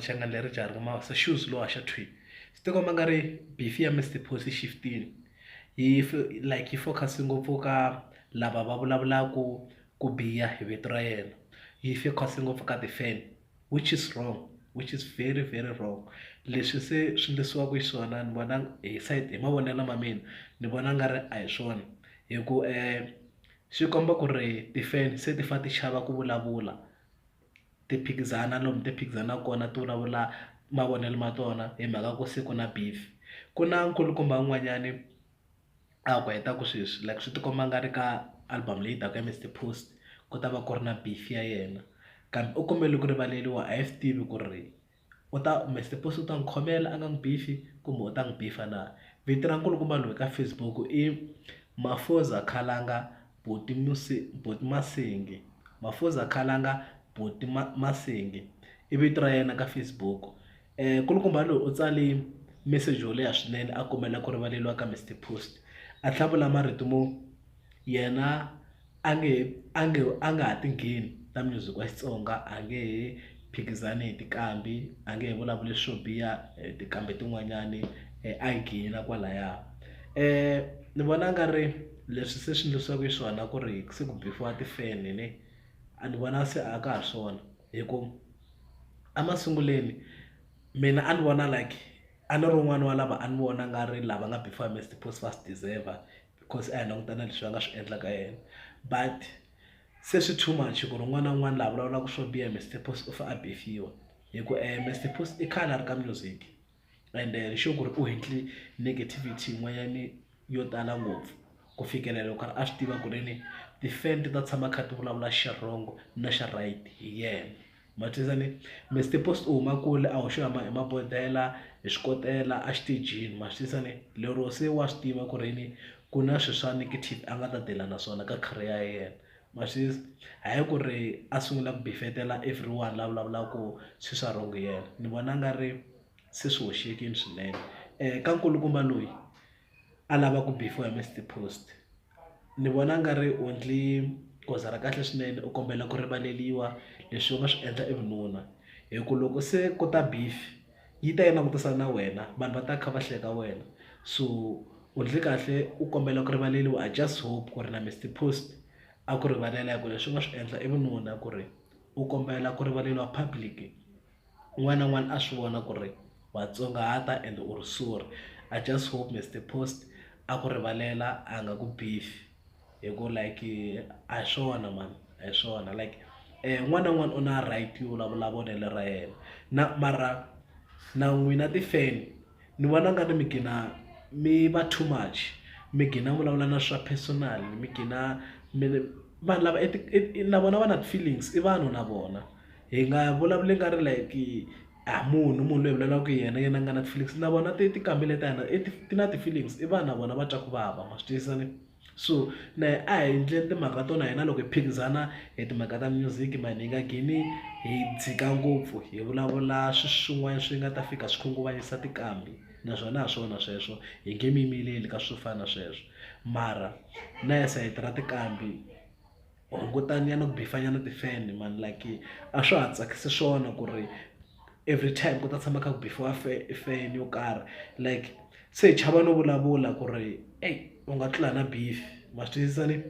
Machangani leri jaha ri nga Mabasa shoes lo haxa thwi swi tikomba nga ri beef ya Mister Post yi shift-ini yi like yi focus ngopfu ka lava va vulavulaka ku biha hi vito ra yena yi focus ngopfu ka ti-fan which is wrong which is very very wrong leswi se swi endlisiwaka xiswona ni vona hi side hi mavonelo ma mina ni vona nga ri a hi swona hi ku swi komba ku ri ti-fan se ti fanele ti chava ku vulavula ti phikizana lomu ti phikizanaka kona ti vulavula mavonelo ma tona hi mhaka ku se ku na beef ku na nkulukumba un'wanyani a ha ku hetaka sweswi like swi tikomba nga ri ka album leyi taka ya Mister Post ku ta va ku ri na beef ya yena kambe u kombela ku rivaleriwa a hi swi tivi ku ri u ta Mister Post u ta n'wi khomela a nga n'wi beef kumbe u ta n'wi beef na vito ra nkulukumba loyi ka Facebook i Mafoza Khalanga Buti Buti Masingi Mafoza Khalanga Buti Masingi i vito ra yena ka Facebook nkulukumba loyi u tsale meseji wo leha swinene a kombela ku rivaleriwa ka Mister Post a tlhela a vula marito mo yena a nge a nge a nga ha ti ngheni ta music wa Xitsonga a nge he phikizani hi tinqambi a nge he vulavuli swo biha hi tinqambi tin'wanyani a yi gina kwalaya ni vona nga ri leswi se swi endlisiwaka xiswona ku ri se ku beef-iwa ti-fan ne a ni vona se a ka ha ri swona hi ku emasunguleni mina a ni vona like a ni ri wun'wani wa lava a ni vona nga ri lava nga beef-iwa Mister Post va swi deserve because a hi languta na leswi va nga swi endla ka yena but se swi too much ku ri un'wana na un'wana laha vulavulaka swo biha Mister Post u fanele a beef-iwa hi ku Mister Post i khale a ri ka music ende ni sure ku ri u endle negativity yin'wanyani yo tala ngopfu ku fikela loko a swi tiva ku ri ni ti-fan ti ta tshama kha ti vulavula xa wrong na xa right hi yena ma twisisa ni Mister Post u huma kule a hoxiwa hi mabodhlela hi swikotela a xitejini ma swi twisisa ni lero se wa swi tiva ku ri ni ku na swilo swa negative a nga ta deal-a na swona ka career ya yena ma swi twisisa hayi ku ri a sungula ku bifetela everyone la vulavulaka swilo swa wrong hi yena ni vona nga ri se swi hoxekile swinene ka nkulukumba loyi a lava ku beef-iwa hi Mister Post ni vona nga ri u endli goza ra kahle swinene u kombela ku rivaleriwa leswi u nga swi endla i vununa hi ku loko se ku ta beef yi ta yi langutisa na wena vanhu va ta kha va hleka wena so u endle kahle u kombela ku rivaleriwa I just hope ku ri na Mister Post a ku rivalela hi ku leswi u nga swi endla i vununa ku ri u kombela ku rivaleriwa public un'wana na un'wana a swi vona ku ri wa tsongahata and u ri sorry I just hope Mister Post a ku rivalela a nga ku beef hi ku like a hi swona mani a hi swona like un'wana na un'wana u na right yo vulavula vonelo ra yena na mara na n'wina ti-fan ni vona nga ri mi gina mi va too much mi gina vulavula na swa personal mi gina mi vanhu lava i na vona va na ti-feelings i vanhu na vona hi nga vulavuli nga ri like a munhu munhu loyi hi vulavulaka hi yena yena a nga na ti-feelings na vona ti tinqambi leti ta hina i ti na ti-feelings i vanhu na vona va twa ku vava ma swi twisisa ne so na a hi endleni timhaka tona hina loko hi phikizana hi timhaka ta music mani hi nga gini hi dzika ngopfu hi vulavula swilo swin'wana swi nga ta fika swi khunguvanyisa tinqambi naswona a swona sweswo hi nge mi yimeleli ka swo fana na sweswo mara na hi sayiti ra tinqambi hungutani nyana ku beef-a nyana ti-fan mani like a swa ha tsakisi swona ku ri every time ku ta tshama kha ku beef-iwa fan yo karhi like se hi chava no vulavula ku ri eyi u nga tlula na beef ma swi twisisa ni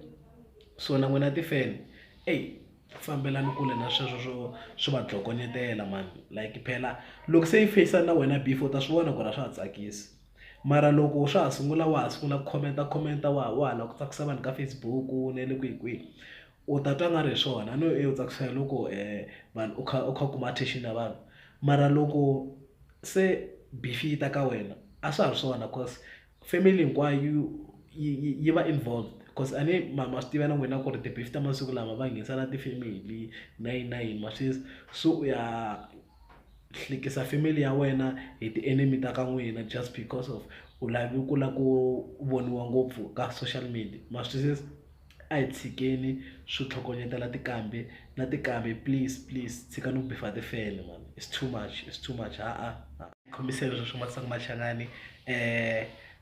so na n'wina ti-fan eyi fambelani kule na sweswo swo swo va dlokonyetela mani like phela loko se yi feyisana na wena beef u ta swi vona ku ri a swa ha tsakisi mara loko swa ha sungula wa ha sungula ku comment comment wa ha wa ha lava ku tsakisa vanhu ka Facebook na le kwihi kwihi u ta twa nga ri hi swona a no e u tsakisa hi loko vanhu u kha u kha u kuma attention ya vanhu mara loko se beef yi ta ka wena a swa ha ri swona cause family hinkwayo yi yi va involved cause a ni ma ma swi tiva na n'wina ku ri ti-beef ta masiku lama va nghenisa na ti-family na yini na yini ma swi so u ya hlekisa family ya wena hi ti-enemy ta ka n'wina just because of u lavi ku lava ku voniwa ngopfu ka social media ma swi twisisa a hi tshikeni swo tlhokonyetela tinqambi na tinqambi please please tshikani ku beef-a ti-fan man it's too much it's too much ha-a khomiseni sweswo swa Masangu Machangani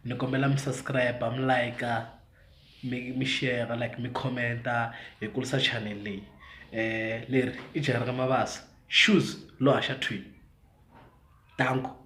ni kombela mi subscribe mi like mi mi share like mi comment-a hi kurisa channel leyi leri i jaha ra ka Mabasa shoes lo haxa thwi. Danko.